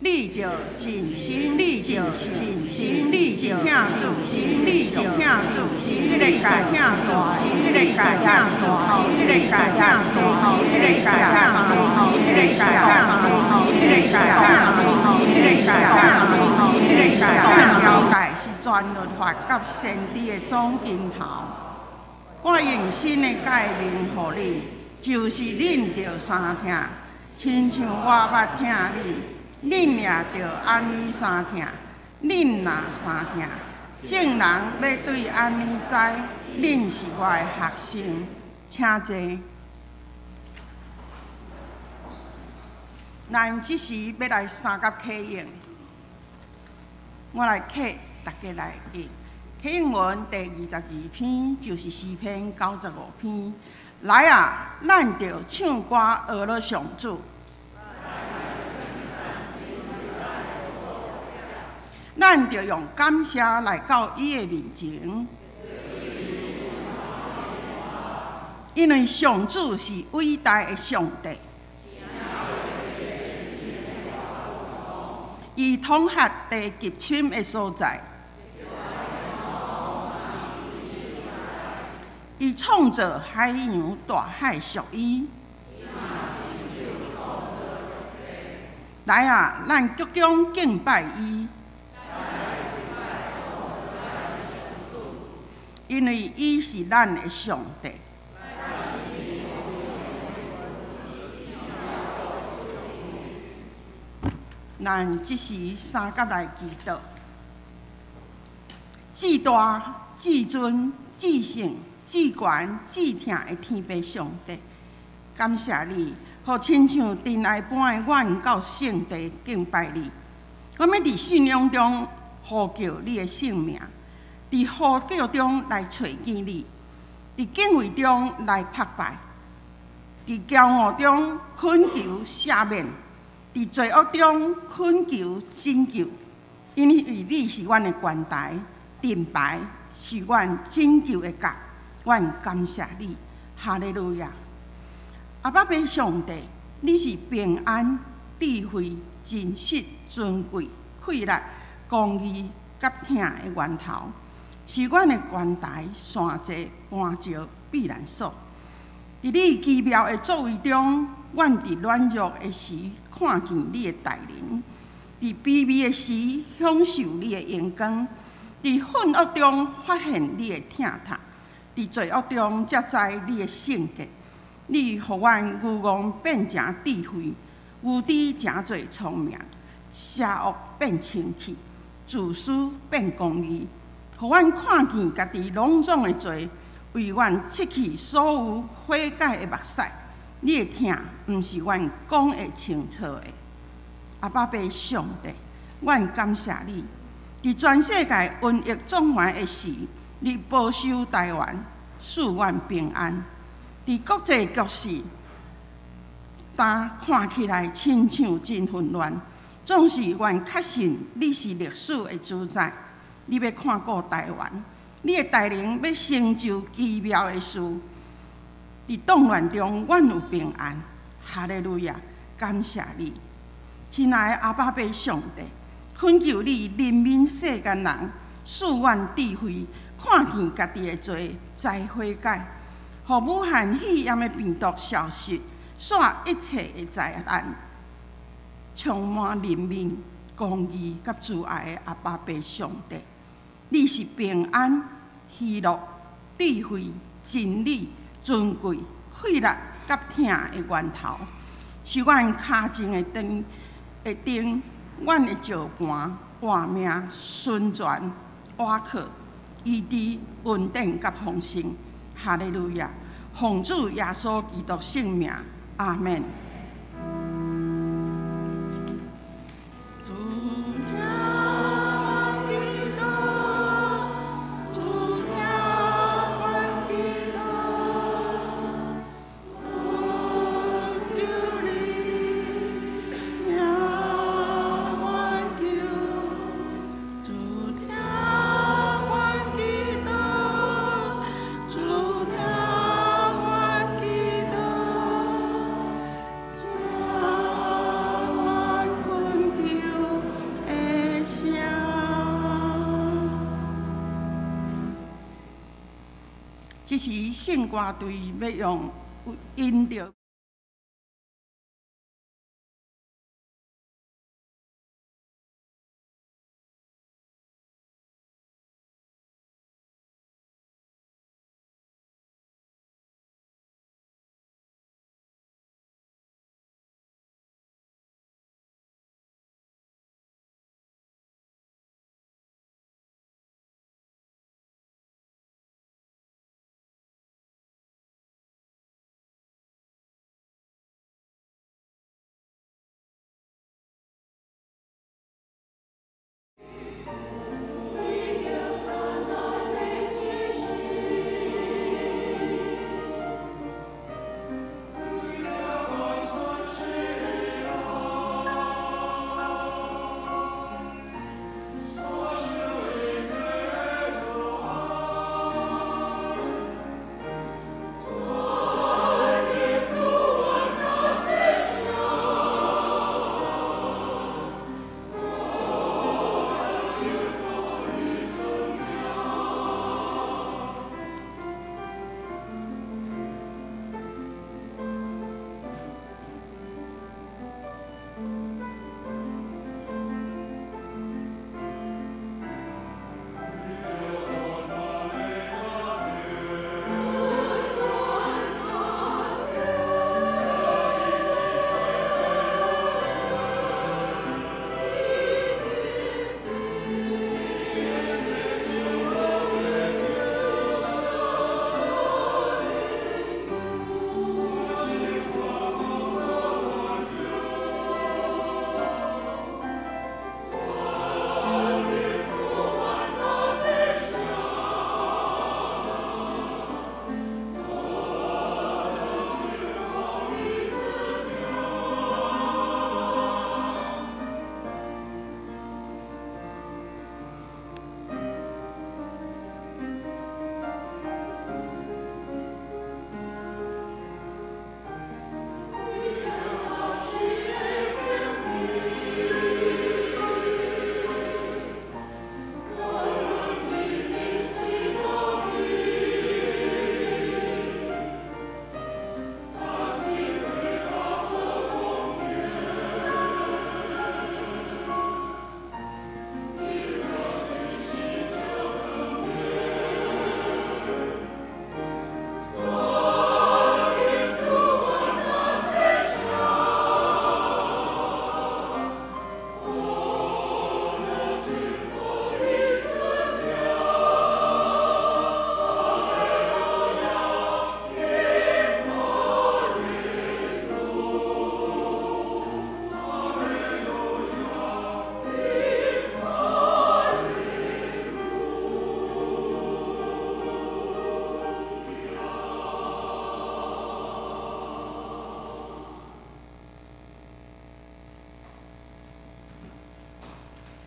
你著盡心、你著盡心、你著疼主、你著疼主，這个界疼主，這个界疼主，這个界疼主，這個界疼主，這個界疼主，這個界疼主，這個界疼主，這個界條誡是全律法佮先知的總經頭。我用新的誡命予恁，就是恁著相疼，親像我捌疼恁，恁也著按呢相疼。恁若相疼，眾人欲對按呢知，恁是我的學生。請坐。咱這時欲來三甲啟應，我來啟，大家來應。啟應文第22篇就是詩篇95篇。來啊，咱著唱歌呵咾上主。咱著用感謝來到伊的面前，因為上主是偉大的上帝，伊統轄地極深的所在，伊創造海洋大海屬伊。來啊，咱鞠躬敬拜伊。因為伊是咱的上帝。咱這時三甲來祈禱。至大、至尊、至聖、至懸、至疼的天父上帝，感謝你，予親像塵埃般的阮到聖地敬拜你。我欲佇信仰中呼叫你的聖名。佇呼叫中來揣見你，佇敬畏中來膜拜，佇驕傲中懇求赦免，佇罪惡中懇求拯救。因為你是阮的懸台、盾牌，是阮拯救的角，阮感謝你，哈利路亞！阿爸父上帝，你是平安、智慧、真實、尊貴、氣力、公義佮疼的源頭。是阮的懸台、山寨、磐石、避難所。佇你奇妙的作為中，阮佇軟弱的時看見你的大能；佇卑微的時享受你的榮光；佇恨惡中發現你的疼痛；佇罪惡中才知你的聖潔。你予阮愚戇變成智慧，無知成做聰明，邪惡變清氣，自私變公義。予阮看見家己攏總的罪，為阮拭去所有悔改的目屎。你的疼毋是阮講會清楚的。阿爸父上帝，阮感謝你，佇全世界瘟疫縱橫的時，你保守台灣，賜阮平安。佇國際局勢，今看起來親像真混亂，總是阮確信你是歷史的主宰。你欲看顧台灣，你的大能欲成就奇妙的事。佇動亂中，阮有平安。哈利路亞，感謝你，親愛的阿爸父上帝，懇求你憐憫世間人，賜阮智慧，看見家己的罪，知悔改，予武漢肺炎的病毒消失，煞一切的災難，充滿憐憫、公義佮慈愛的阿爸父上帝。你是平安、喜樂、智慧、真理、尊貴、氣力佮疼的源頭，是阮跤前的燈的燈，阮的石磐、活命、順全、倚靠、醫治、恩典佮豐盛。哈利路亞！奉主耶穌基督聖名，阿們。這時聖歌隊欲用𪜶著。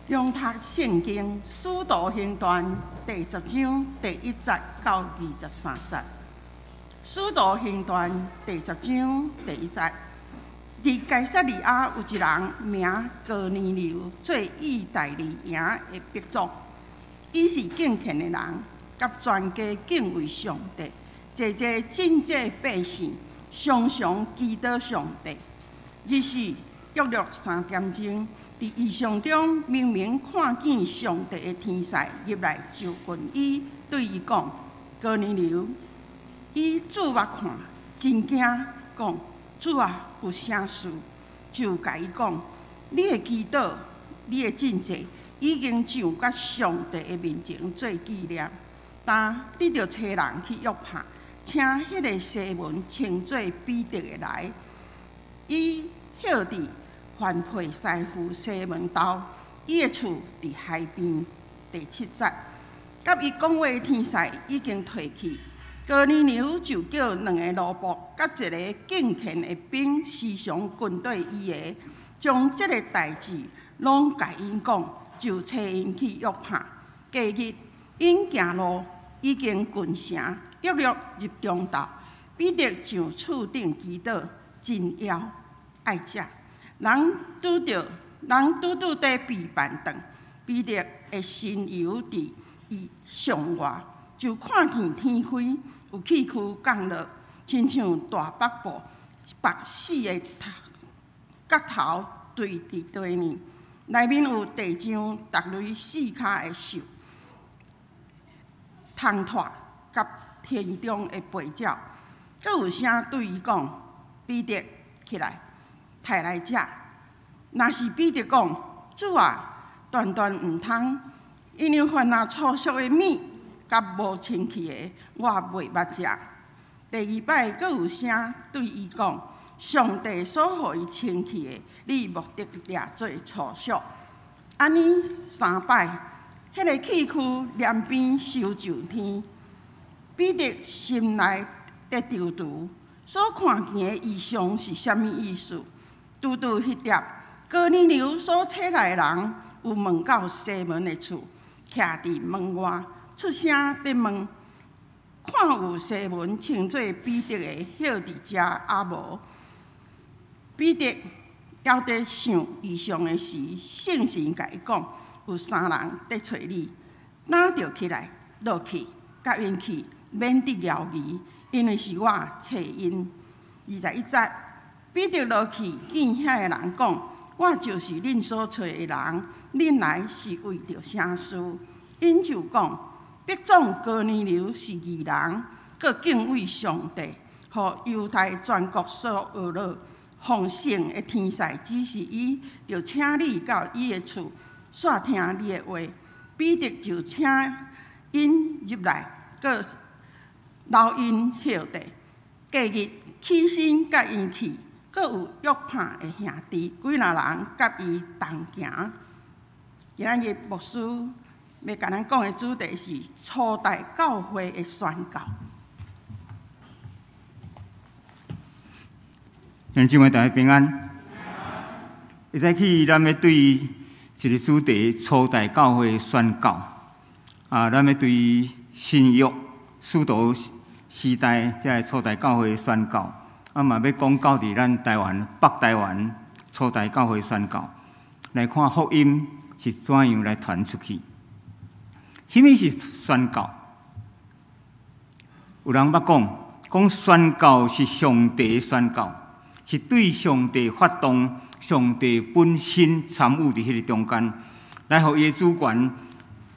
中讀聖經《使徒行傳》第十章第1節到23節，《使徒行傳》第十章第1節，佇該撒利亞有一人名哥尼流，做意大利營的兵長。伊是敬虔的人，佮全家敬畏上帝，濟濟謹祭百姓，常常祈禱上帝。日時約略3點鐘，佇異象中明明看見上帝的天使入來就近伊，對伊講：哥尼流。伊注目看，真驚，講：主啊，有啥事？就共伊講：你的祈禱，你的謹祭，已經上到上帝的面前做紀念。但你著差人去約帕，請彼个西門稱做彼得的來，伊歇佇番配師傅西門兜，伊的厝佇海邊。第7節，佮伊講話的天使已經退去，哥尼流就叫兩个奴僕佮一个敬虔的兵時常跟綴伊的，將這个代誌攏共𪜶講，就差𪜶去約帕。隔日，𪜶行路已經近城，約略入中晝，彼得上厝頂祈禱，真枵愛食。人拄著，人拄拄佇備辦頓，彼得的身猶佇伊上外，就看見天開，有氣軀降落，親像大白布，縛四个角頭墜佇地呢。內面有地上逐類四跤的獸、蟲豸佮天中的飛鳥。閣有聲對伊講：彼得，起來，刣來食。若是彼得講：主啊，斷斷毋通，因為凡若粗俗的物佮無清氣的，我袂捌食。第二擺閣有聲對伊講：上帝所予伊清氣的，你莫得掠做粗俗。按呢三擺，彼个氣軀連邊收上天。彼得心內佇躊躇，所看見的異象是啥物意思？拄拄彼粒，哥尼流所差來的人有問到西門的厝，徛佇門外，出聲佇問，看有西門稱做彼得的歇佇遮抑無？彼得猶佇想異象的時，聖神共伊講，有三人佇揣你，咱著起來落去，佮𪜶去，免得猶疑，因為是我差𪜶。21節，彼得落去見遐个人講：我就是恁所揣的人，恁來是為著啥事？𪜶就講：彼總哥尼流是義人，閣敬畏上帝，予猶太全國所呵咾。奉聖的天使指示伊，著請你到伊的厝，煞聽你的話。彼得就請𪜶入來，閣留𪜶歇綴。隔日起身佮𪜶去，閣有約帕的兄弟幾若人佮伊同行。今仔日牧師欲共咱講的主題是初代教會的宣告。兄弟姊妹大家平安。一早起，咱欲對一个主題：初代教會宣告。啊，咱欲對新約使徒時代，這个初代教會宣告。啊，嘛欲講到佇咱台灣北台灣初代教會宣告，來看福音是怎樣來傳出去。啥物是宣告？有人捌講，講宣告是上帝的宣告，是對上帝發動，上帝本身參與佇彼个中間，來予伊的主權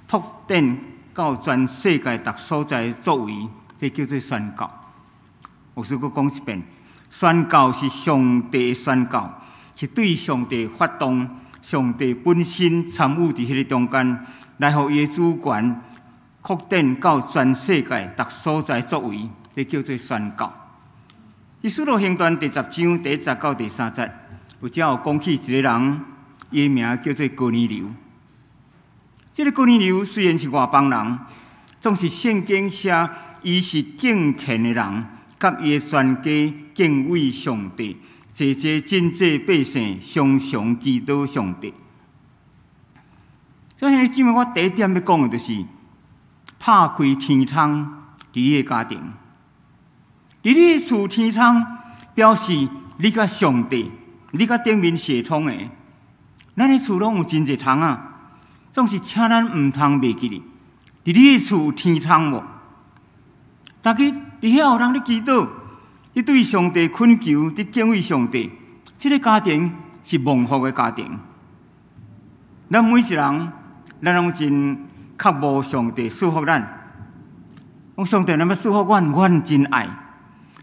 拓展到全世界逐所在的作為，這叫做宣告。牧師閣講一遍，宣告是上帝的宣告，是對上帝發動，上帝本身參與佇彼个中間，來予伊的主權擴展到全世界逐所在作為，這叫做宣告。佇使徒行傳第十章第一節到第三節，有遮有講起一个人，伊的名叫做哥尼流。這个哥尼流雖然是外邦人，總是聖經寫伊是敬虔的人，佮伊的全家敬畏上帝，濟濟真濟百姓常常祈禱上帝。所以兄弟姊妹，我第一點欲講的就是拍開天窗佇你的家庭。佇你的厝天窗，表示你佮上帝，你佮頂面協通的。咱的厝攏有真濟窗仔，總是請咱毋通袂記得。佇你的厝有天窗無？逐日佇遐有人咧祈禱，你對上帝懇求，佇敬畏上帝，這个家庭是蒙福的家庭。咱每一人，咱攏真渴慕上帝賜福咱。講上帝若欲賜福阮，阮真愛。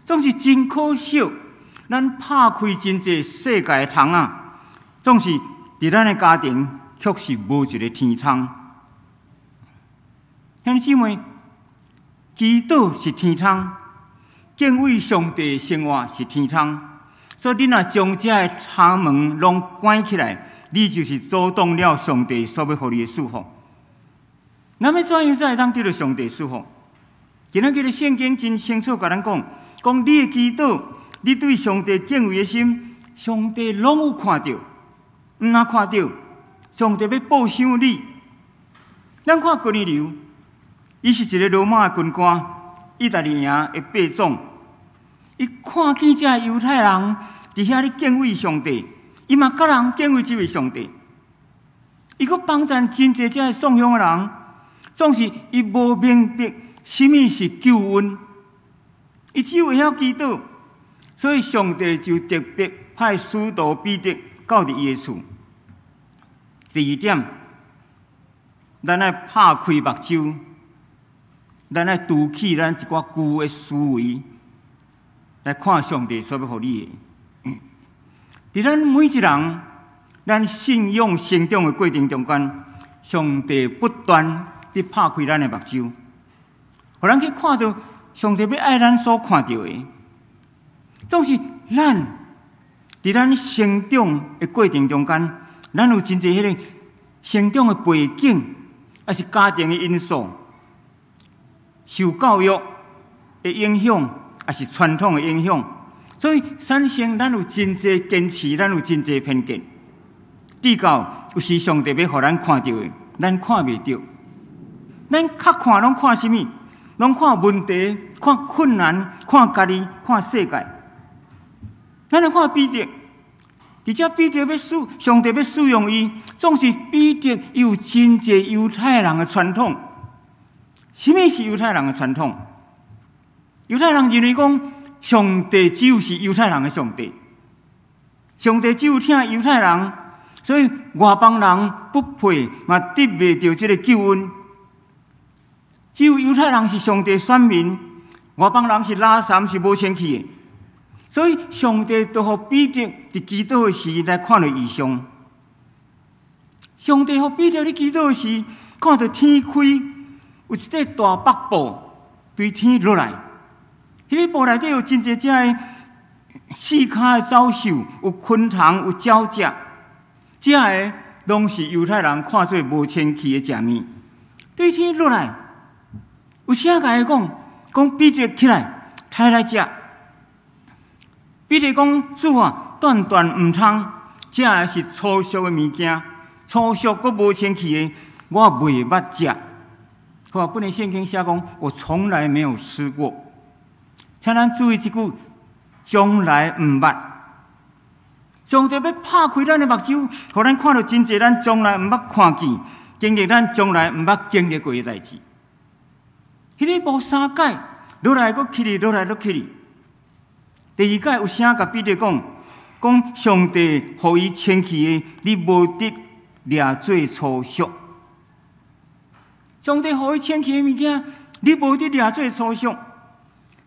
總是真可惜，咱拍開真濟世界的窗仔，總是佇咱的家庭卻是無一个天窗。兄弟姊妹，祈禱是天窗，敬畏上帝的生活是天窗。所以，你若將這个窗門攏關起來，你就是阻擋了上帝所欲予你的祝福。咱欲怎樣才會當得著上帝祝福？今仔日的聖經真清楚共咱講，講你的祈禱，你對上帝敬畏的心，上帝攏有看著，毋但看著，上帝欲報賞你。咱看哥尼流，伊是一个羅馬的軍官，意大利營的百總。伊看見這猶太人佇遐咧敬畏上帝，伊嘛佮人敬畏這位上帝。伊閣幫贊真濟這个信仰的人，總是伊無明白。啥物是救恩，伊只有會曉祈禱，所以上帝就特別派使徒彼得到佇伊的厝。第二點，咱愛拍開目睭，咱愛除去咱一寡舊的思維，來看上帝所欲予你的。佇咱每一人，咱信仰成長的過程中間，上帝不斷佇拍開咱的目睭，予咱去看著上帝欲愛咱所看著的。總是咱佇咱成長的過程中間，咱有真濟彼个成長的背景，抑是家庭的因素、受教育的影響，抑是傳統的影響，所以產生咱有真濟堅持，咱有真濟偏見。直到有時上帝欲予咱看著的，咱看袂著。咱較看攏看啥物？攏看問題、看困難、看家己、看世界。咱來看彼得，佇遮彼得欲使，上帝欲使用伊，總是彼得有真濟猶太人的傳統。啥物是猶太人的傳統？猶太人認為講，上帝只有是猶太人的上帝，上帝只有疼猶太人，所以外邦人不配嘛得袂著這个救恩。只有猶太人是上帝選民，外邦人是垃圾，是無清氣的。所以上帝就予彼得佇祈禱的時來看著異象。上帝予彼得佇祈禱的時，看著天開，有一塊大白布對天落來。彼个布內底有真濟隻的四跤的走獸，有昆蟲，有鳥隻，這个攏是猶太人看做無清氣的食物。對天落來，有聲共伊講，講彼得起來，刣來食。彼得講，主啊，斷斷毋通，這个是粗俗的物件，粗俗閣無清氣的，我袂捌食。好啊，本來聖經寫講，我從來沒有吃過。請咱注意這句，從來毋捌。上帝欲拍開咱的目睭，予咱看著真濟咱從來毋捌看見、經歷咱從來毋捌經歷過的代誌。彼个布三擺落來閣起去，落來閣起去。第二擺有聲共彼得講，講上帝予伊清氣的，你無得掠做粗俗。上帝予伊清氣的物件，你無得掠做粗俗。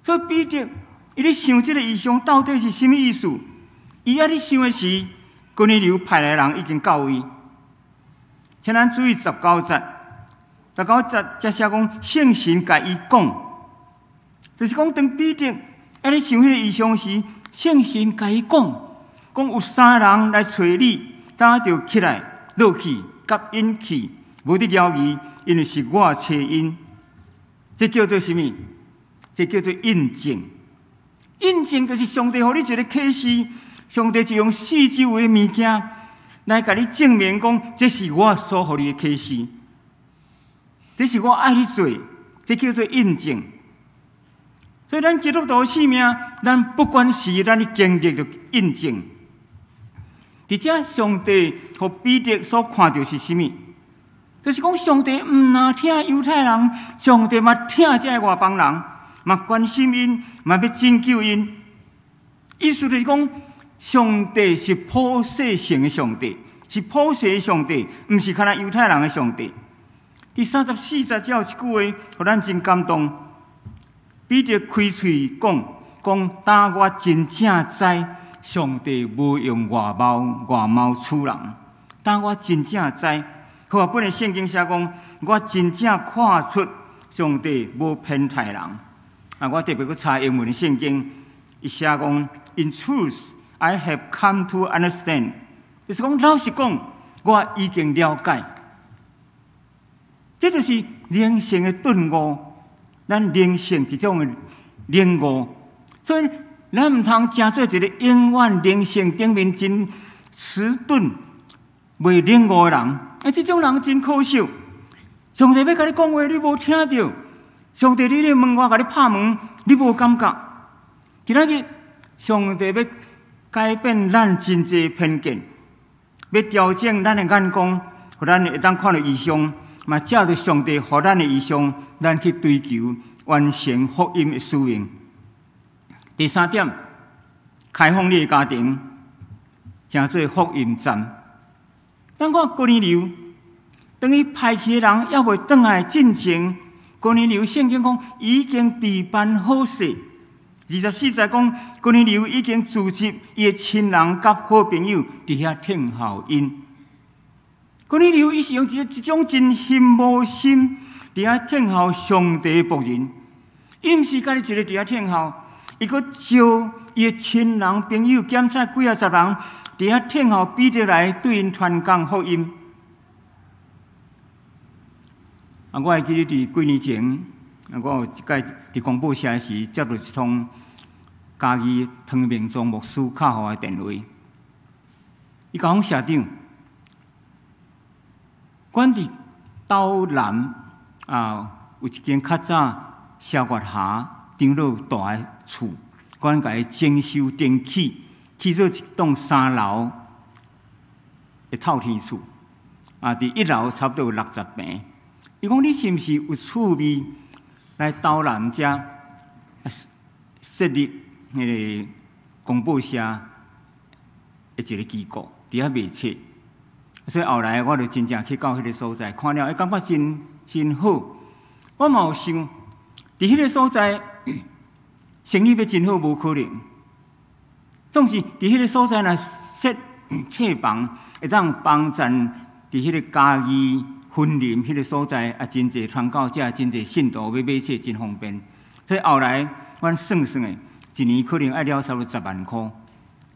所以彼得伊咧想這个異象到底是啥物意思？伊猶咧想的時，哥尼流派來的人已經到位。請咱注意十九節，十九節才寫講聖神共伊講，就是講當彼得猶咧想彼个異象時，聖神共伊講，講有三人來揣你，今著起來落去，佮𪜶去，無得猶疑，因為是我差𪜶。這叫做啥物？這叫做印證。印證就是上帝予你一个啟示，上帝就用四周圍的物件來共你證明講，這是我所予你的啟示，這是我愛你做，這叫做印證。所以，咱基督徒的生命，咱不管是咱咧經歷著印證。佇遮上帝予彼得所看著是啥物？就是講上帝毋但疼猶太人，上帝嘛疼這个外邦人，嘛關心𪜶，嘛欲拯救𪜶。意思就是講，上帝是普世性的上帝，是普世的上帝，毋是干焦猶太人的上帝。第34節才有一句話，予咱真感動。彼得開喙講，講當我真正知上帝無用外貌外貌取人，當我真正知，好啊！本來聖經寫講，我真正看出上帝無偏待人。啊，我特別閣查英文的聖經，伊寫講，In truth, I have come to understand，就是講老實講，我已經了解。這就是靈性的頓悟，咱靈性一種的領悟，所以咱毋通成做一个永遠靈性頂面真遲鈍、袂領悟的人。啊，這種人真可惜。上帝欲共你講話，你無聽著；上帝佇咧門外共你拍門，你無感覺。今仔日上帝欲改變咱真濟偏見，欲調整咱的眼光，予咱會當看著異象。嘛，照著上帝予咱的異象，咱去追求，完成福音的使命。第三點，開放你的家庭，成做福音站。咱看哥尼流，當伊派去的人猶未轉來進前，哥尼流聖經講已經備辦好勢。24節講，哥尼流已經組織伊的親人佮好朋友佇遐等候𪜶。哥尼流伊是用一種真羨慕心佇遐等候上帝的僕人，伊毋是家己一个佇遐等候，伊閣召伊的親人朋友檢採幾仔十人佇遐等候彼得來對𪜶傳講福音。啊，我會記得佇幾年前，啊，我有一擺佇公報社時接著一通嘉義湯明宗牧師敲予我的電話，伊共我講社長，阮佇斗南啊，有一間較早蕭月霞長老住的厝，阮共伊整修重起，起做一棟三樓的透天厝，啊，佇一樓差不多有60坪。伊講你是毋是有趣味來斗南遮設立彼個公報社的一個機構，佇遐賣冊。所以後來我就真正去到彼個所在，看了會感覺真真好。我嘛有想，佇彼個所在生意欲真好無可能。總是佇彼個所在若設冊房，會當幫贊佇彼個嘉義雲林彼個所在啊，真濟傳教者、真濟信徒欲買冊真方便。所以後來阮算算的，一年可能愛了差不多十萬箍。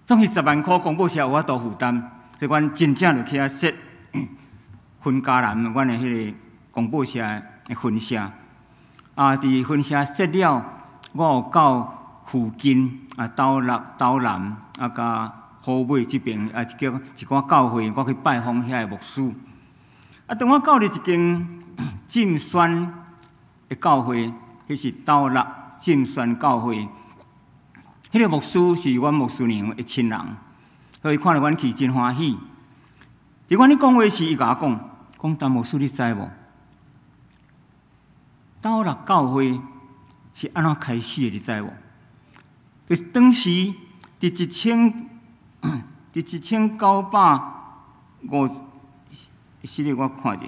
總是十萬箍，公報社有法度負擔，所以阮真正就去遐設分嘉南，阮的彼個公報社的分社。啊，佇分社設了，我有到附近啊，斗六、斗南啊，佮虎尾這爿啊，一叫一寡教會，我去拜訪遐个牧師。啊，當我到佇一間浸宣的教會，彼是斗六浸宣教會，彼個牧師是阮牧師娘的親人，所以看著阮去真歡喜。佇阮咧講話時，伊共我講，講陳牧師你知無？斗六教會是按怎開始的？你知無？就是當時佇1905，是咧我看者，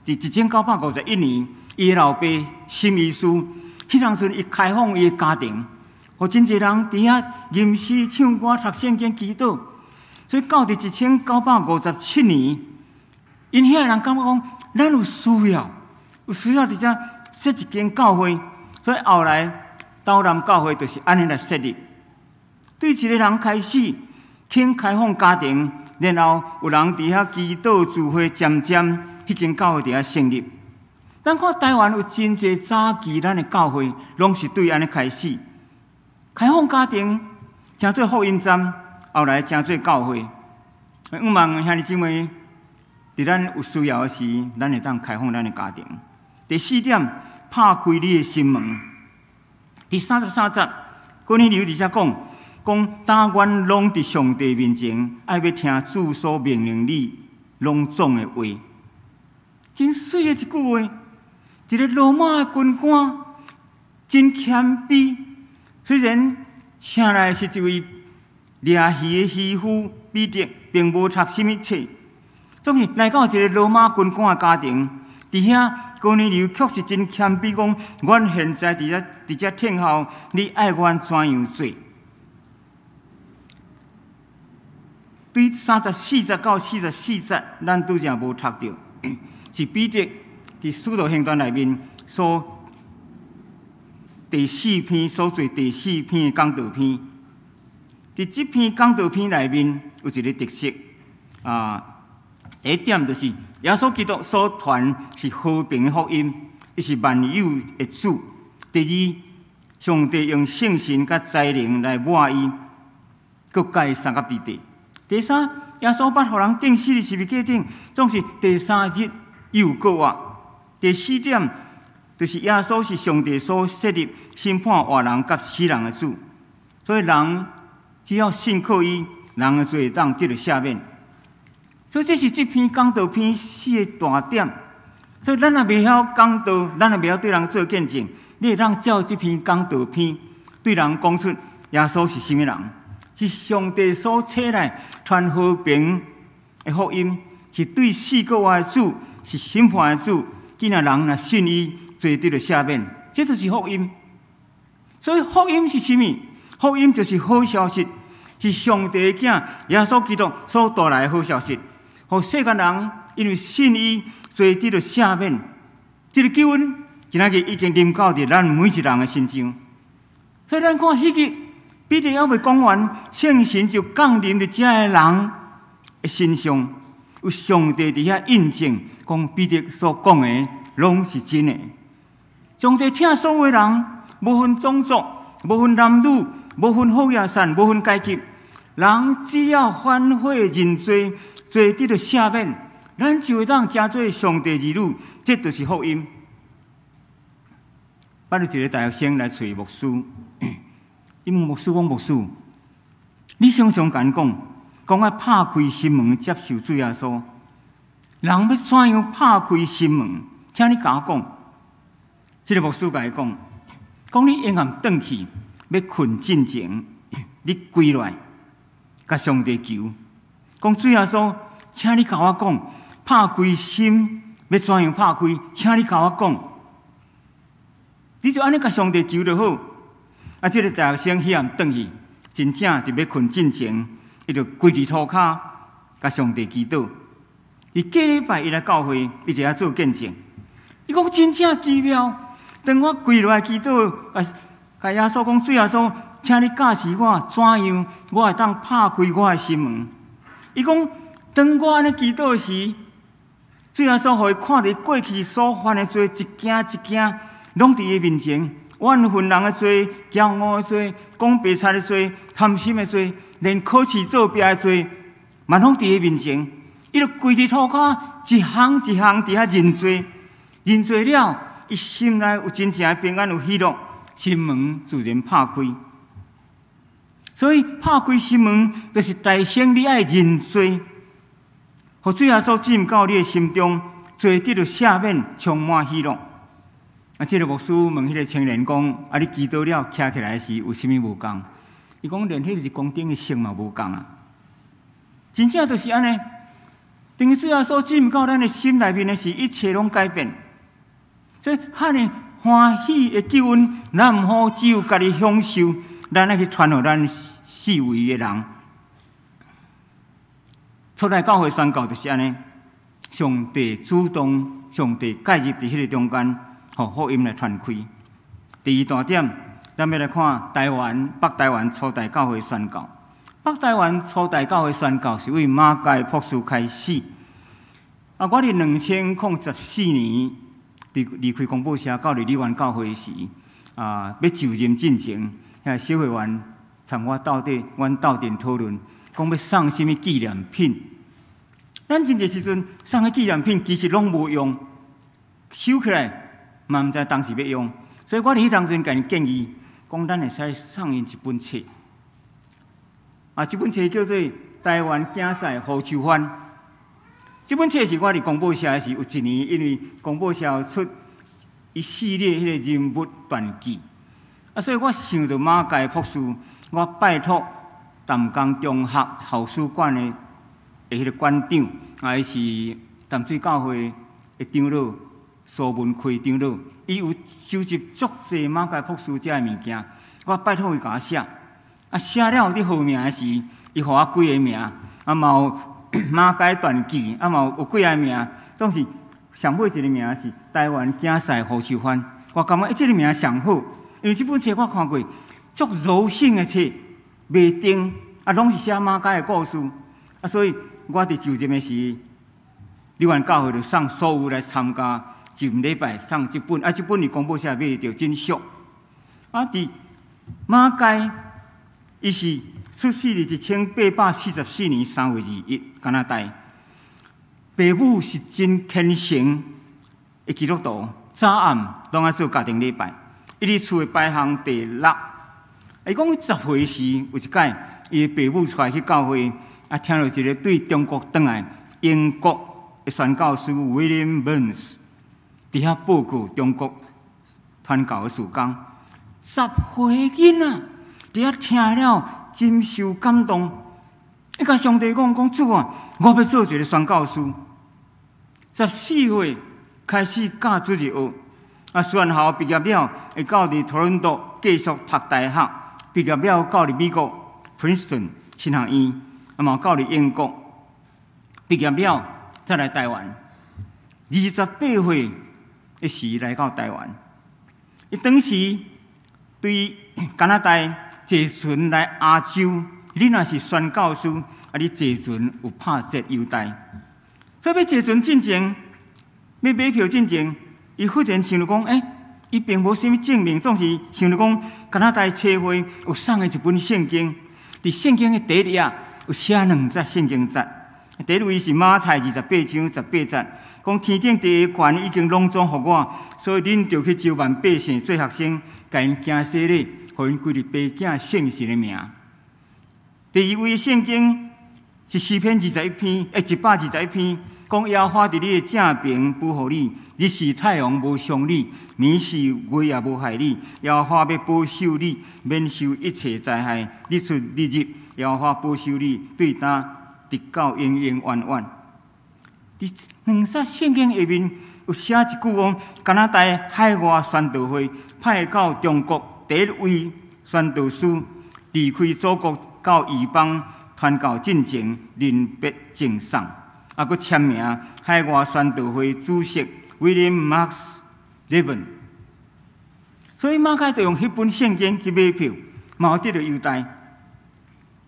佇1951年，伊的老爸沈醫師，彼當陣伊開放伊的家庭，予真濟人佇遐吟詩、唱歌、讀聖經、祈禱。所以到佇1957年，𪜶遐人感覺講，咱有需要，有需要佇遮設一間教會。所以後來斗南教會就是按呢來設立。對一个人開始肯開放家庭，然後有人佇遐祈禱聚會，漸漸彼間教會佇遐成立。咱看台灣有真濟早期咱的教會，攏是對按呢開始開放家庭，成做福音站，後來成做教會。向望兄弟姊妹，佇咱有需要的時，咱會當開放咱的家庭。第四點，拍開你的心門。第33節，哥尼流佇遮講，講但願攏佇上帝面前，愛欲聽主所命令你攏總的話。真媠的一句話，一个羅馬的軍官真謙卑，雖然請來是一位掠魚的漁夫彼得，並無讀啥物冊，總是來到一个羅馬軍官的家庭，佇遐哥尼流卻是真謙卑，講：阮現在佇遮佇遮等候，你愛阮怎樣做？對34節到44節，咱拄才無讀著，是彼得佇使徒行傳內面所第四篇所做第四篇的講道篇。佇這篇講道篇內面有一個特色啊，第一點就是耶穌基督所傳是和平的福音，伊是萬有的主。第二，上帝用聖神佮才能來抹伊，閣共伊送佮伫地。第三，耶穌捌予人釘死佇十字架頂，總是第三日又閣活。第四點，就是耶穌是上帝所設立審判活人佮死人的主，所以人只要信靠伊，人的罪會當得著赦免。所以這是這篇講道篇四個大點。所以咱若袂曉講道，咱若袂曉對人做見證，你會當照這篇講道篇對人講出耶穌是啥物人，是上帝所差來傳和平的福音，是對四國外的主，是審判的主。今仔人若信伊，罪得著赦免，這就是福音。所以福音是啥物？福音就是好消息，是上帝的囝耶穌基督所帶來的好消息，予世間人因為信伊，罪得著赦免。這個救恩今仔日已經臨到佇咱每一人的身上。所以咱看彼日彼得猶未講完，聖神就降臨佇遮的人的身上，有上帝佇遐印證，講彼得所講的攏是真的。上帝疼所有的人，無分種族，無分男女，無分好野散，無分階級，人只要反悔認罪，罪得著赦免，咱就會當成做上帝兒女，這就是福音。捌有一个大學生來揣牧師，伊問牧師講：牧師，你常常共講，講愛拍開心門接受主耶穌，人欲怎樣拍開心門？請你共我講。這个牧師共伊講，講你永遠轉去欲睏進前，你跪落來，共上帝求，講主耶穌，請你共我講，拍開心欲怎樣拍開？請你共我講。你就按呢共上帝求就好。啊，這个大學生彼暗轉去，真正佇欲睏進前，伊就跪佇塗跤，共上帝祈禱。伊隔禮拜伊來教會，伊佇遐做見證。伊講真正奇妙，當我跪落來祈禱，共耶穌講，主耶穌，請你教示我怎樣，我會當拍開我的心門。伊講，當我按呢祈禱時，主耶穌予伊看著過去所犯的罪，一件一件，攏佇伊面前，怨恨人的罪、驕傲的罪、講白賊的罪、貪心的罪，連考試作弊的罪，嘛攏佇伊面前。伊就跪佇塗跤，一項一項佇遐認罪，認罪了，伊心內有真正的平安，有喜樂，心門自然拍開。所以拍開心門，就是代先你愛認罪，予主耶穌進到你的心中，罪得著赦免，充滿喜樂。啊！這个牧師問彼个青年講：啊，你祈禱了，徛起來時有啥物無仝？伊講連彼個日光燈的色嘛無仝啊！真正就是按呢。當主耶穌進到咱的心內面的時，一切攏改變。所以，遐爾歡喜的救恩，咱毋好只有家己享受，咱愛去傳予咱四圍的人。初代教會宣教就是按呢，上帝主動，上帝介入佇彼个中間。予福音來傳開。第二大點，咱欲來看台灣北台灣初代教會宣教。北台灣初代教會宣教是對馬偕博士開始。啊，我佇2014年佇離開公報社到佇梨園教會時，啊，欲就任進前，遐小會員參我鬥底，阮鬥陣討論，講欲送啥物紀念品。咱真濟時陣送彼紀念品，其實攏無用，收起來嘛毋知當時欲用，所以我佇彼當陣共𪜶建議，講咱會使送𪜶一本冊。啊，這本冊叫做《台灣競賽胡秋帆》。這本冊是我佇公報社時，有一年，因為公報社出一系列彼个人物傳記，啊，所以我想著馬偕博士，我拜託淡江中學校史館的彼个館長，啊，伊是淡水教會的長老。蘇文奎長老，伊有收集足濟馬偕博士遮的物件，我拜託伊共我寫。啊，寫了佇號名時，伊予我幾个名，啊嘛有馬偕傳記，啊嘛有幾个名，總是上尾一个名是台灣競賽胡秋帆。我感覺這个名上好，因為這本冊我看過，足柔性的冊，袂重，啊，攏是寫馬偕的故事。啊，所以我佇就任的時，梨園教會就送所有來參加。就禮拜送這本，啊，這本佇公報社買著真俗。啊，佇馬偕，伊是出世佇1844年3月21，加拿大。爸母是真虔誠的基督徒，早暗攏愛做家庭禮拜。伊佇厝的排行第六。伊講10歲時有一擺，伊的爸母帶去教會，啊，聽著一个對中國轉來英國的宣教師 William Burns。佇遐報告中國傳教的事工。10歲囡仔佇遐聽了，真受感動。伊共上帝講講主啊，我欲做一个宣教師。14歲開始教主日學，啊，師範校畢業了，會到佇多倫多繼續讀大學。畢業了，到佇美國 Princeton 神學院，啊嘛到佇英國畢業了，再來台灣。28歲的時來到台灣，伊當時對加拿大坐船來亞洲，你若是宣教師，啊，你坐船有拍折優待。所以欲坐船進前，欲買票進前，伊忽然想著講，欸，伊並無啥物證明，總是想著講，加拿大差會有送伊一本聖經，佇聖經的第一頁有寫兩節聖經節，第一位是馬太28章18節，講天頂地下權已經攏總予我，所以恁著去招萬百姓做學生，共𪜶行洗禮，予𪜶歸入父子聖神的名。第二位聖經是詩篇21篇，欸，121篇，講耶和華佇你的正爿保護你，日時太陽無傷你，暝時月也無害你。耶和華欲保守你，免受一切災害，日出日入，耶和華保守你，對今直到永永遠遠。佇兩節聖經下面有寫一句講，加拿大海外宣道會派到中國第一位宣道師，離開祖國到異邦傳教進前，臨別贈送，啊，閣簽名海外宣道會主席 William Marks Levin。所以馬偕就用彼本聖經去買票，嘛有得著優待。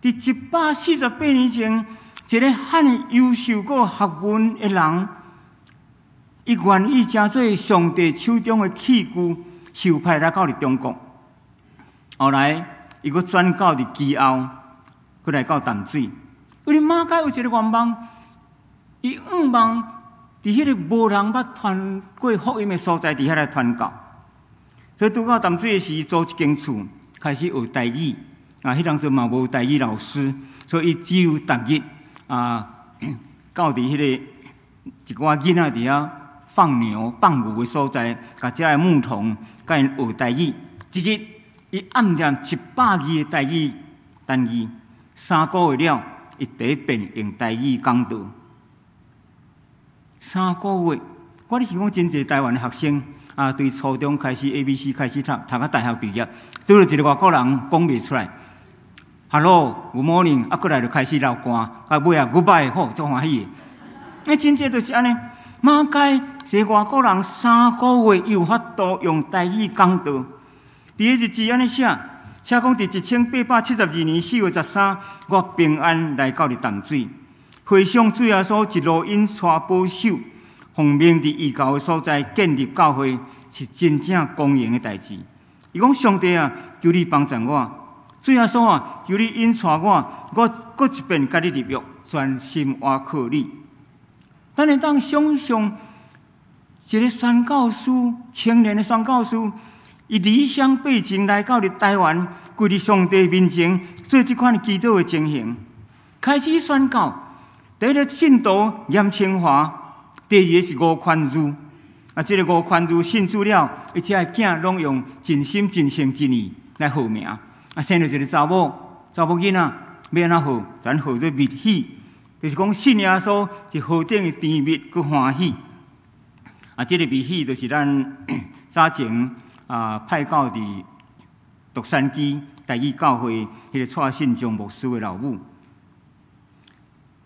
佇148年前，一个遐爾優秀閣學問的人，伊願意成做上帝手中的器具，受派來到佇中國。後來，伊閣轉到佇其後，閣來到淡水。因為馬偕有一个願望，伊向望佇彼个無人捌傳過福音的所在，佇遐來傳教。所以拄到淡水的時，租一間厝，開始學台語。啊，彼當時嘛無台語老師，所以伊只有逐日啊，到佇彼个一寡囡仔佇遐放牛放牛的所在，共遮个牧童共𪜶學台語。一日，伊暗念100字的台語單字，3個月了，伊第一遍用台語講道。三個月，我咧想講真濟台灣的學生啊，對初中開始 A、B、C 開始讀，讀到大學畢業，拄著一个外國人講袂出來。Hello，Good morning，啊，過來就開始流汗，啊，尾啊，Goodbye，好，足歡喜的。欸，真濟就是按呢。馬偕是外國人三個月有法度用台語講道。佇彼日誌按呢寫，寫講佇1872年4月13，我平安來到佇淡水，回想主耶穌一路引帶保守，奉命佇異教的所在建立教會，是真正光榮的代誌。伊講上帝啊，求你幫助我。主耶穌啊，求你引帶我，我閣一遍共你立約，專心倚靠你。咱會當想象一个宣教師，青年的宣教師，伊離鄉背井來到佇台灣，跪佇上帝面前做這款祈禱的情形，開始宣教。第一个信徒嚴清華，第二个是吳寬如。啊，這个吳寬如信主了，伊遮的囝攏用盡心盡性盡意來號名。啊，生著一个查某，查某囡仔，欲按怎號？咱號做蜜喜，就是講信耶穌是何等的甜蜜閣歡喜。啊，這个蜜喜就是咱早前啊派到佇洛杉磯台語教會彼个蔡信章牧師的老母。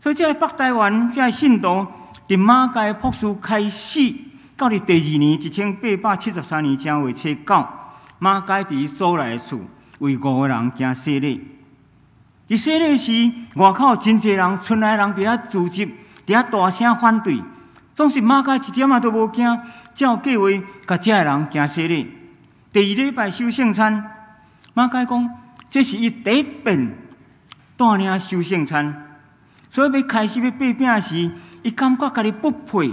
所以，這个北台灣這个信徒，佇馬偕博士開始，到佇第二年1873年正月初九，馬偕佇伊所來的厝，為五個人行洗禮。佇洗禮時，外口真濟人，村內人佇遐聚集，佇遐大聲反對。總是馬偕一點仔都無驚，照計劃共遮个人行洗禮。第二禮拜守聖餐，馬偕講，這是伊第一遍帶領守聖餐，所以欲開始欲擘餅時，伊感覺家己不配。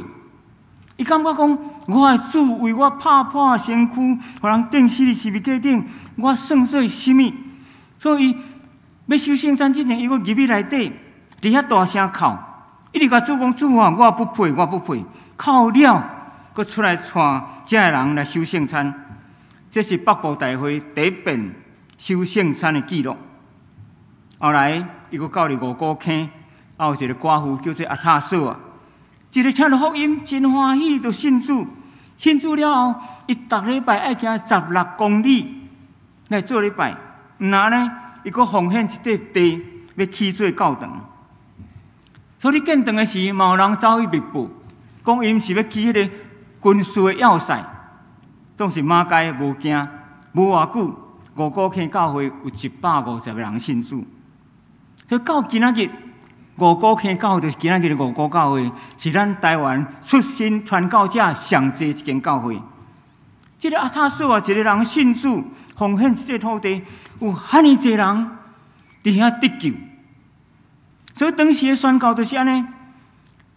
伊感覺講，我的主為我拍破身軀，予人釘死佇十字架頂，我算做啥物？所以欲守聖餐之前，伊閣入去內底，佇遐大聲哭，一直共主講：主啊，我不配，我不配。哭了，閣閣出來帶遮个人來守聖餐。這是北部大會第一遍守聖餐的記錄。後來，伊閣到佇五股坑，啊有一个寡婦叫做阿塔索啊，一个聽著福音真歡喜，就信主。信主了後，伊逐禮拜愛行16公里來做禮拜。毋若呢，伊閣奉獻一塊地，欲起做教堂。所以建堂的時，嘛有人走去密報，講𪜶是欲起彼个軍事的要塞。總是馬偕無驚，無偌久，五股坑教會有150個人信主。所以到今仔日，五股坑教會就是今仔日的五股教會，是咱台灣出身傳教者上濟一間教會。這个阿塔索啊，一个人信主，奉獻這塊土地，有遐爾濟人佇遐得救。所以當時的宣教就是按呢，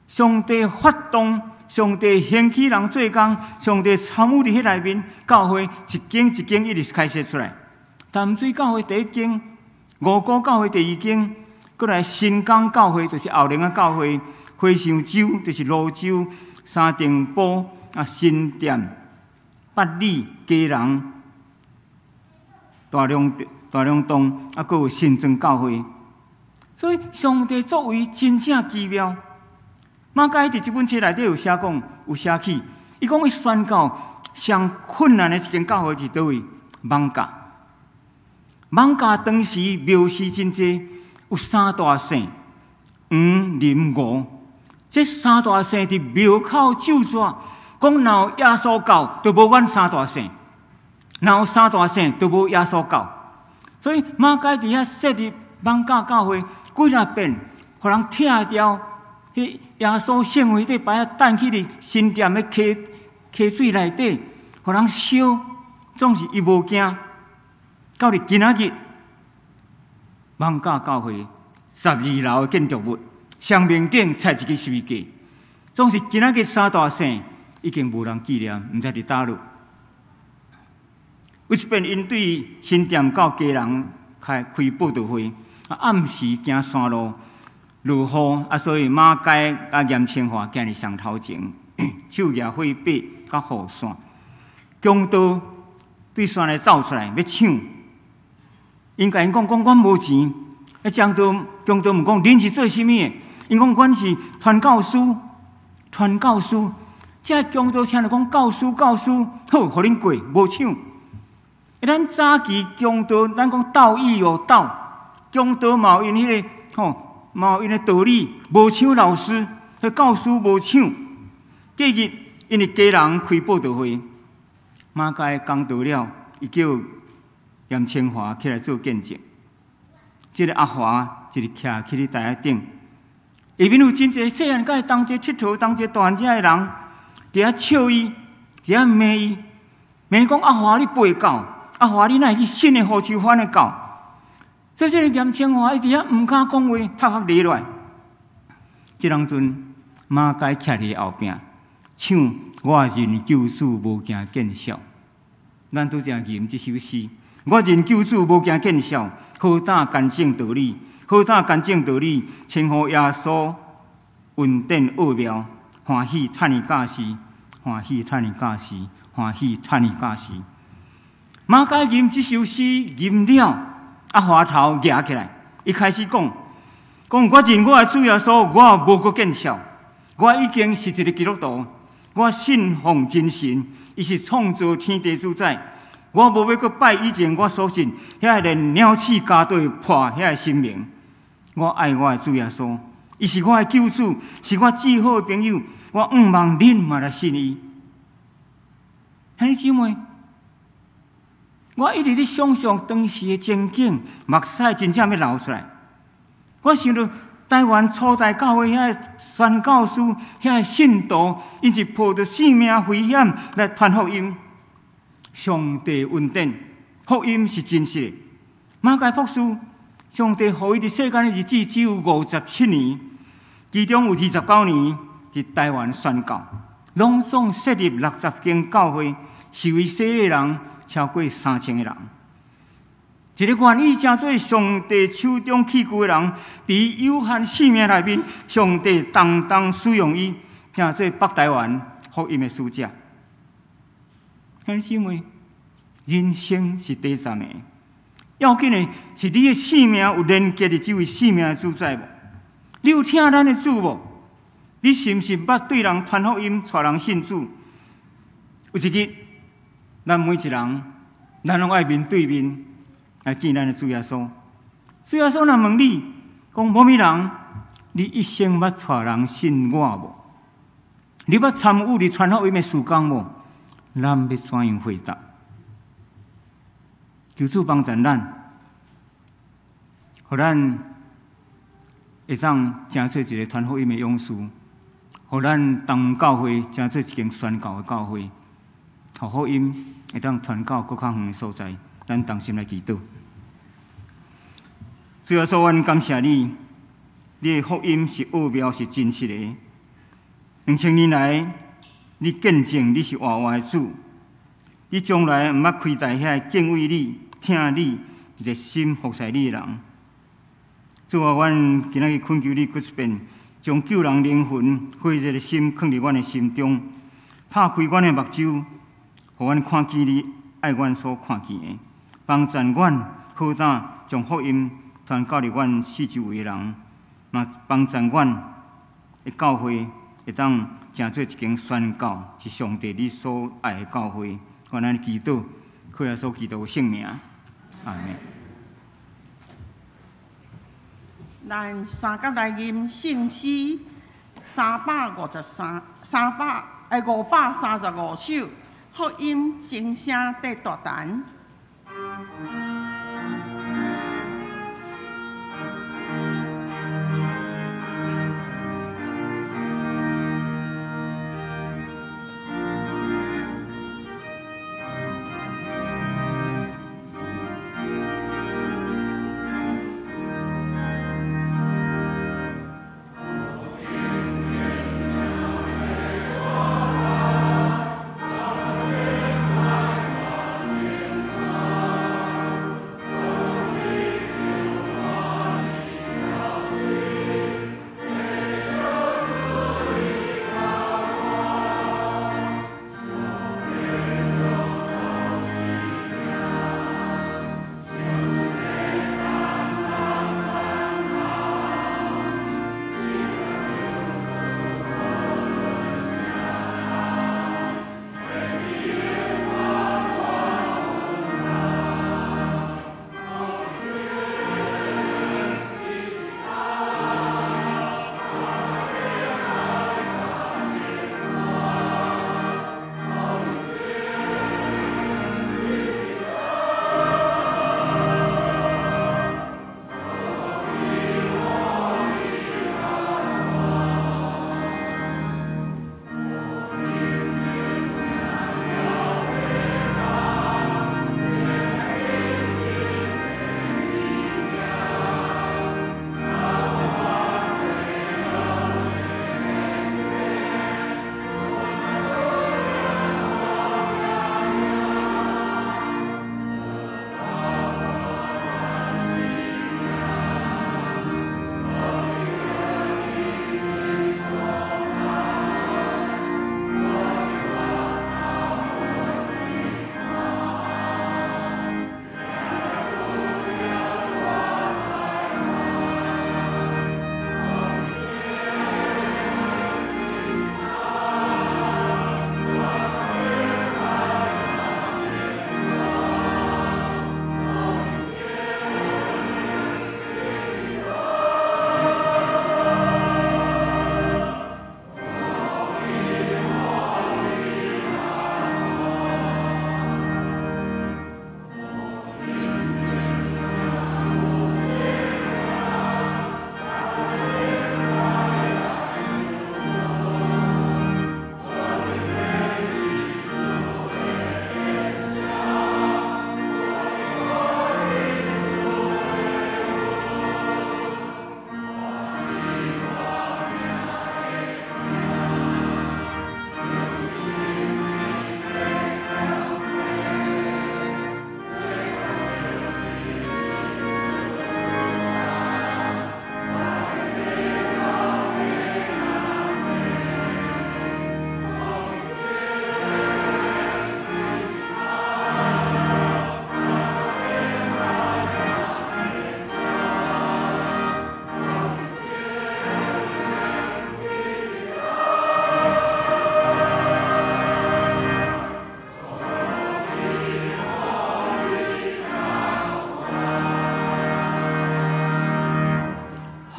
上帝發動，上帝興起人做工，上帝參與佇彼內面，教會一間一間一直開設出來。淡水教會第一間，五股教會第二間，閣來新港教會就是後寧仔教會，和尚洲就是蘆洲、三重埔啊、新店、八里、基隆、大龍峒，啊，閣有新莊教會。所以上帝作為真正奇妙。馬偕佇這本冊內底有寫講，有寫起，伊講伊宣教上困難的一間教會佇佗位？艋舺。艋舺當時廟司真濟，有三大姓，黃、林、吳。這三大姓佇廟口咒煞，講若有耶穌教，就無阮三大姓；若有三大姓，就無耶穌教。所以馬偕佇遐設立艋舺教會，幾若遍，予人拆掉。彼耶穌聖會這牌仔，擲去佇新店的溪水內底，予人燒，總是伊無驚。到佇今仔日，艋舺教會12樓的建築物，雙面頂插一支十字架，總是今仔日三大姓已經無人紀念，毋知佇佗落。有一遍，𪜶對新店到基隆開佈道會，啊，暗時行山路。落雨啊，所以馬偕佮嚴清華行佇上頭前，手舉火把佮雨傘，強盜對山內走出來欲搶，𪜶共𪜶講講阮無錢，啊，強盜問講恁是做啥物的？𪜶講阮是傳教士，傳教士。這強盜聽著講教師教師，好，予恁過，無搶。咱早期強盜，咱講盜亦有道，強盜嘛有𪜶彼个吼。嘛有𪜶的道理，無搶老師，彼教師無搶。隔日，𪜶佇基隆開佈道會，馬偕講道了，伊叫嚴清華起來做見證。這个阿華一直徛起佇台仔頂，下面有真濟細漢佮伊同齊𨑨迌、同齊大漢遮的人，佇遐笑伊，佇遐罵伊，罵講阿華你背教，阿華你哪會去信的胡秋翻的教？所以這个嚴清華伊佇遐毋敢講話，頭殼犁落來。這當陣，馬偕徛佇後壁，唱我認救主無驚見笑。咱拄才吟這首詩，我認救主無驚見笑，何等乾淨道理，何等乾淨道理，稱呼耶穌恩典奧妙，歡喜趁伊駕時，歡喜趁伊駕時，歡喜趁伊駕時。馬偕吟這首詩吟了。阿華頭舉起來，伊開始講：講我認我的主耶穌，我無閣見笑。我已經是一个基督徒，我信奉真神，伊是創造天地主宰。我無欲閣拜以前我所信，遐個連鳥鼠咬都會破遐个神明。我愛我的主耶穌，伊是我的救主，是我至好的朋友。我向望恁嘛來信伊。兄弟姊妹，我一直咧想象當時的情景，目屎真正欲流出來。我想著台灣初代教會遐个宣教師、遐个信徒，𪜶是冒著性命危險來傳福音。上帝恩典，福音是真實的。馬偕博士，上帝予伊佇世間的日子只有57年，其中有29年佇台灣宣教，攏總設立60間教會，受伊洗禮的人超過3000個人。一个願意成做上帝手中器具的人，佇有限生命內面，上帝當當使用伊，成做北台灣福音的使者。兄弟姊妹，人生是短暂的，要紧的是你的性命有连结伫這位生命的主宰無？你有疼咱的主無？你是毋是捌對人傳福音、帶人信主？有一日，咱每一人，咱攏愛面對面來見咱的主耶穌。主耶穌若問你，講某某人，你一生捌帶人信我無？你捌參與佇傳福音的事工無？咱欲怎樣回答？求主幫助咱，予咱會當成做一个傳福音的勇士，予咱東教會成做一間宣教的教會，予福音會當傳到閣較遠的所在。咱同心來祈禱。主耶穌，阮感謝你，你的福音是奧妙，是真實的。2000年來，你見證你是活活的主，你從來毋捌虧待遐個敬畏你、疼你、熱心服侍你的人。主啊，阮今仔日懇求你，閣一遍，將救人靈魂火熱的心囥佇阮的心中，拍開阮的目睭，予阮看見你愛阮所看見的，幫助阮好膽將福音傳教佇阮四周圍的人，嘛幫助阮的教會會當成做一間宣教，是上帝你所愛的教會。阮按呢祈禱，靠耶穌基督的聖名，阿們。咱三甲來吟聖詩353，三百欸535首，福音鐘聲在大陳。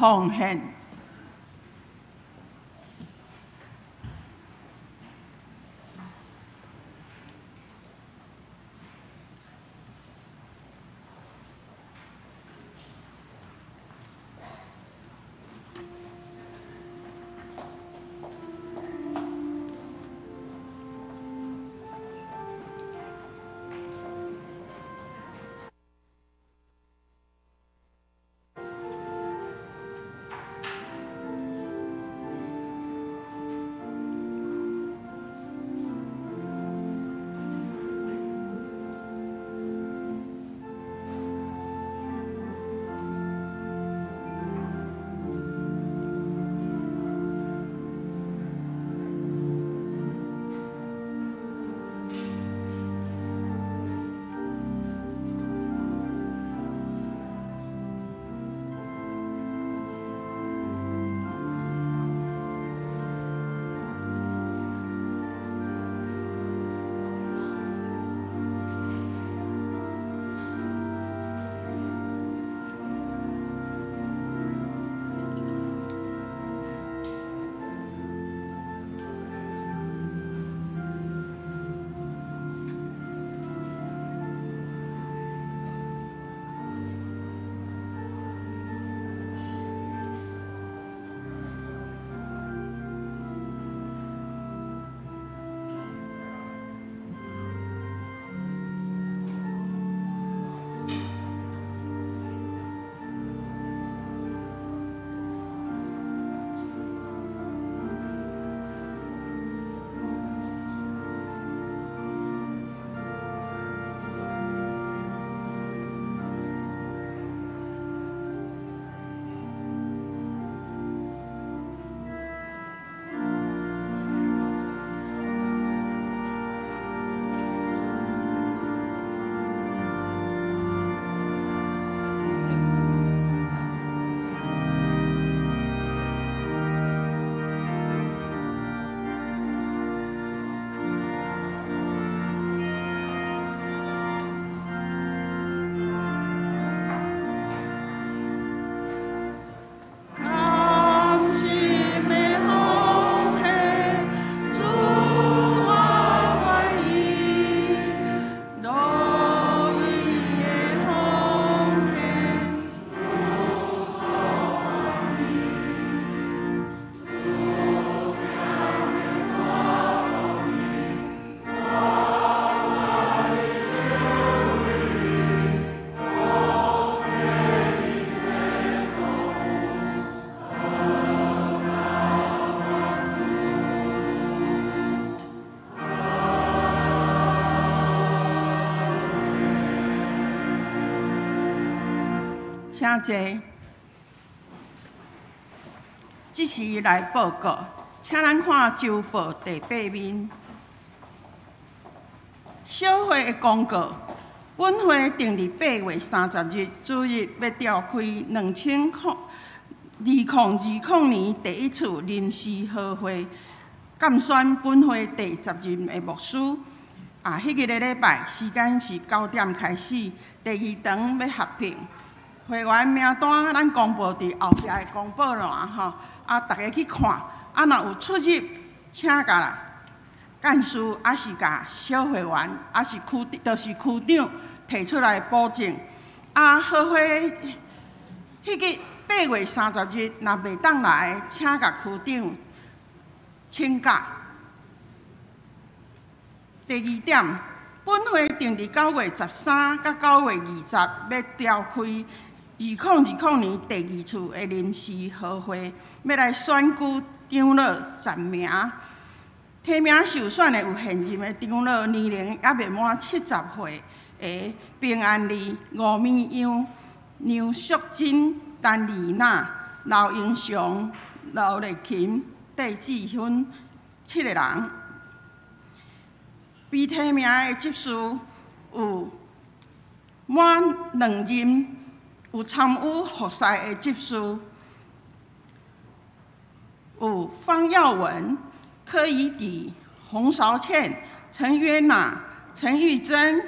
奉獻。請坐。這時來報告，請咱看周報第八面。小會的公告，本會定佇8月30日主日欲召開2020年第一次臨時合會，監選本會第十任的牧師。啊，彼個禮拜時間是9點開始，第二場欲合併。會員名單咱公布佇後壁的公布欄吼，啊，逐家去看。啊，若有出入，請共幹事，抑是共小會員，抑是區，就是區長提出來保證。啊，好會彼個8月30日若袂當來，請共區長請假。第二點，本會定佇9月13佮9月20欲召開2020年第二次的臨時合會，欲來選舉長老10名。提名受選的有現任的長老，年齡猶未滿70歲的平安利、吳美英、梁淑珍、陳麗娜、劉英雄、劉麗琴、戴志芬7個人。被提名的執事有滿2任有參與服侍的執事，有方耀文、柯以迪、洪韶倩、陳約娜、陳玉珍、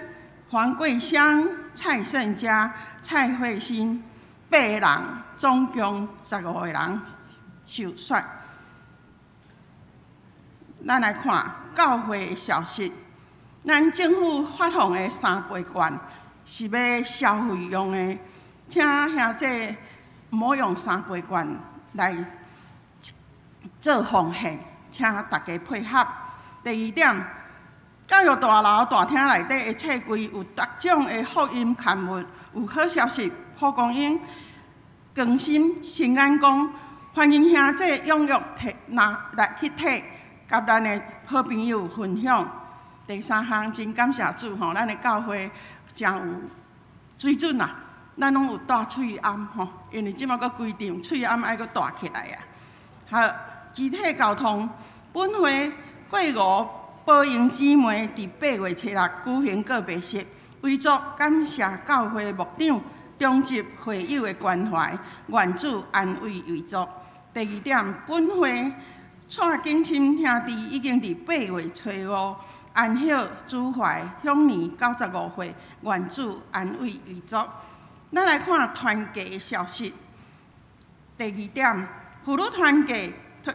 黃桂香、蔡勝佳、蔡慧欣。八个人，總共15個人受洗。咱來看教會的消息，咱政府發放的三倍券是欲消費用的，請兄弟毋好用三倍券來做奉獻，請大家配合。第二點，教育大樓大廳內底的冊櫃有逐種的福音刊物，有好消息、蒲公英、更新、新眼光，歡迎兄弟踴躍提拿來去提，佮咱的好朋友分享。第三項，真感謝主吼，咱的教會誠有水準啊！咱攏有帶喙罨吼，因為這馬閣規定喙罨愛閣帶起來啊。好，肢體溝通，本會過五寶英姊妹佇8月初6舉行告別式，遺囑感謝教會牧長、長執會友的關懷，願主安慰遺囑。第二點，本會蔡景深兄弟已經佇8月初5安息主懷，享年95歲，願主安慰遺囑。咱來看團契的消息。第二點，婦女團契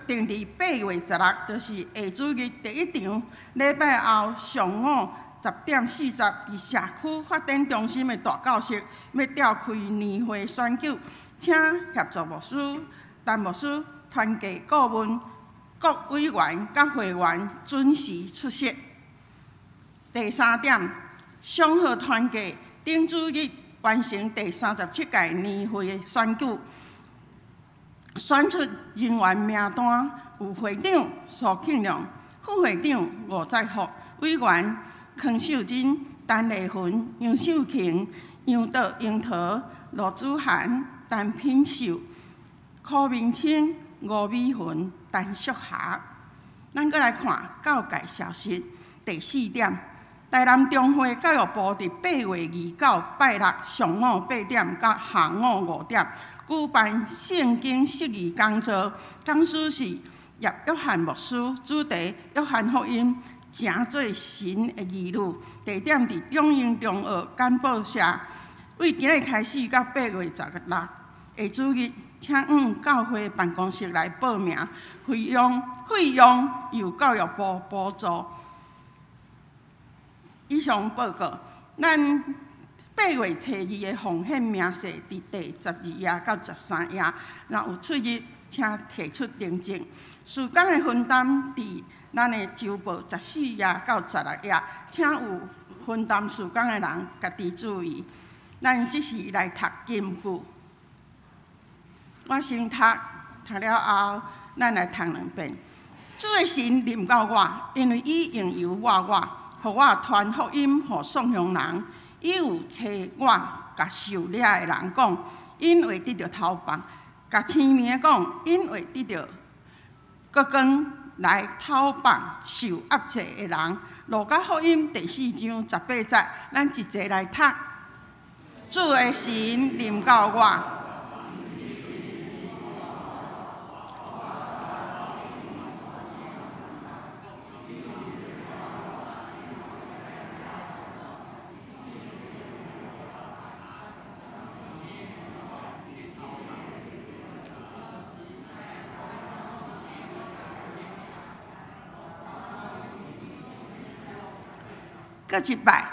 定佇8月16，就是下主日第一場禮拜後上午10點40，佇社區發展中心的大教室，欲召開年會選舉，請協助牧師、陳牧師、團契顧問、各委員佮會員準時出席。第三點，雙和團契頂主日完成第37屆年會的選舉，選出人員名單有會長蘇慶良、副會長吳在福、委員康秀珍、陳麗雲、楊秀琴、楊德櫻桃、羅子涵、陳品秀、柯明清、吳美雲、陳淑霞。咱閣來看教界消息。第四點，台南中會教育部佇8月29拜六上午8點到下午5點舉辦聖經釋義講座，講師是葉約翰牧師，主題約翰福音，成做神的兒女。地點佇中英中學簡報社，對今日開始到8月16下主日，請往教會辦公室來報名，費用由教育部補助。以上報告，咱8月初2的奉獻明細佇第12頁到13頁，若有出入，請提出訂正。事工的分擔佇咱的週報14頁到16頁，請有分擔事工的人家己注意。咱這時來讀金句，我先讀，讀了後，咱來讀兩遍。主的神臨到我，因為伊用油抹我，予我傳福音予喪窮人。伊有差我，共受掠的人講，𪜶會得著投放；共青盲的講，𪜶會得著國光來投放受壓制的人。路加福音第4章18節，咱一齊來讀。主的神臨到我。閣一擺。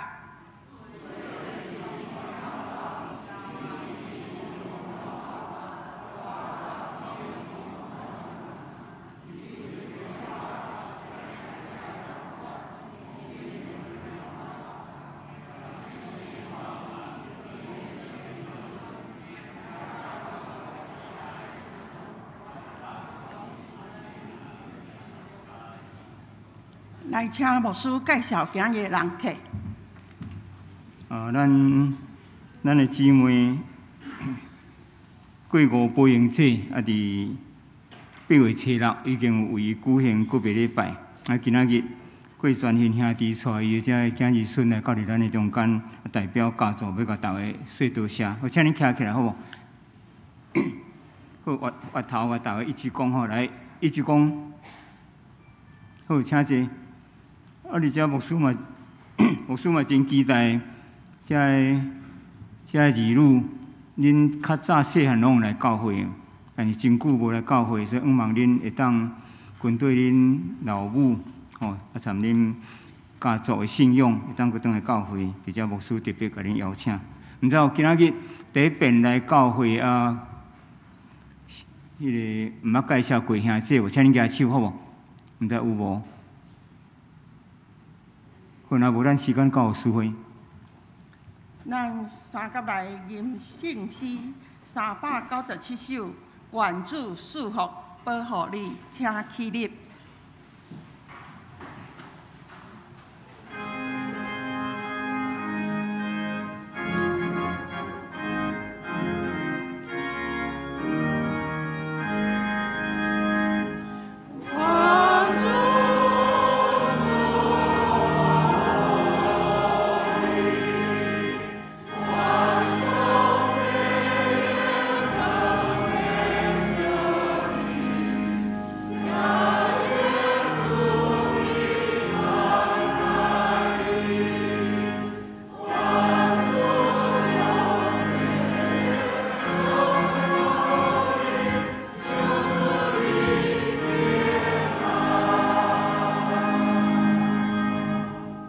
來請牧師介紹今日的人客。啊，咱的姊妹過五保英姐，啊，佇8月初6已經為伊舉行告別禮拜。啊，今仔日郭傳興兄弟帶伊的這个囝兒孫來到佇咱的中間，代表家族欲共大家說多謝。我請恁徛起來好無？好，越頭共大家一起講吼，來一起講。好，請坐。啊，而且牧師嘛真期待，這个兒女恁較早細漢攏有來教會，但是真久無來教會，所以向望恁會當跟綴恁老母，吼，啊，參恁家族的信仰，會當閣轉來教會，佇遮牧師特別共恁邀請。毋知有今仔日第一遍來教會啊，彼个毋捌介紹過兄姊無？請恁舉手好無？毋知有無？好，若無咱時間夠司會。咱三甲來吟聖詩397首，願主賜福保護你，請起立。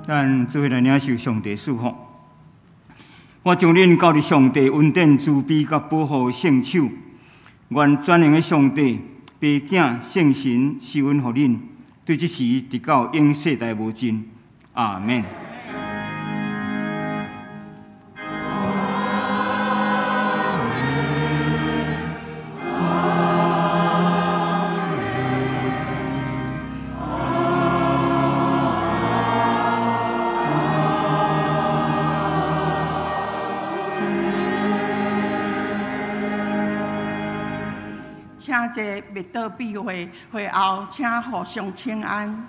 咱做伙來領受上帝賜福。我將恁交佇上帝恩典、慈悲佮保護的聖手。願全能的上帝、父、囝、聖神施恩予恁，對這時直到永世代無盡。阿們。請坐默禱比會，會後請互相請安。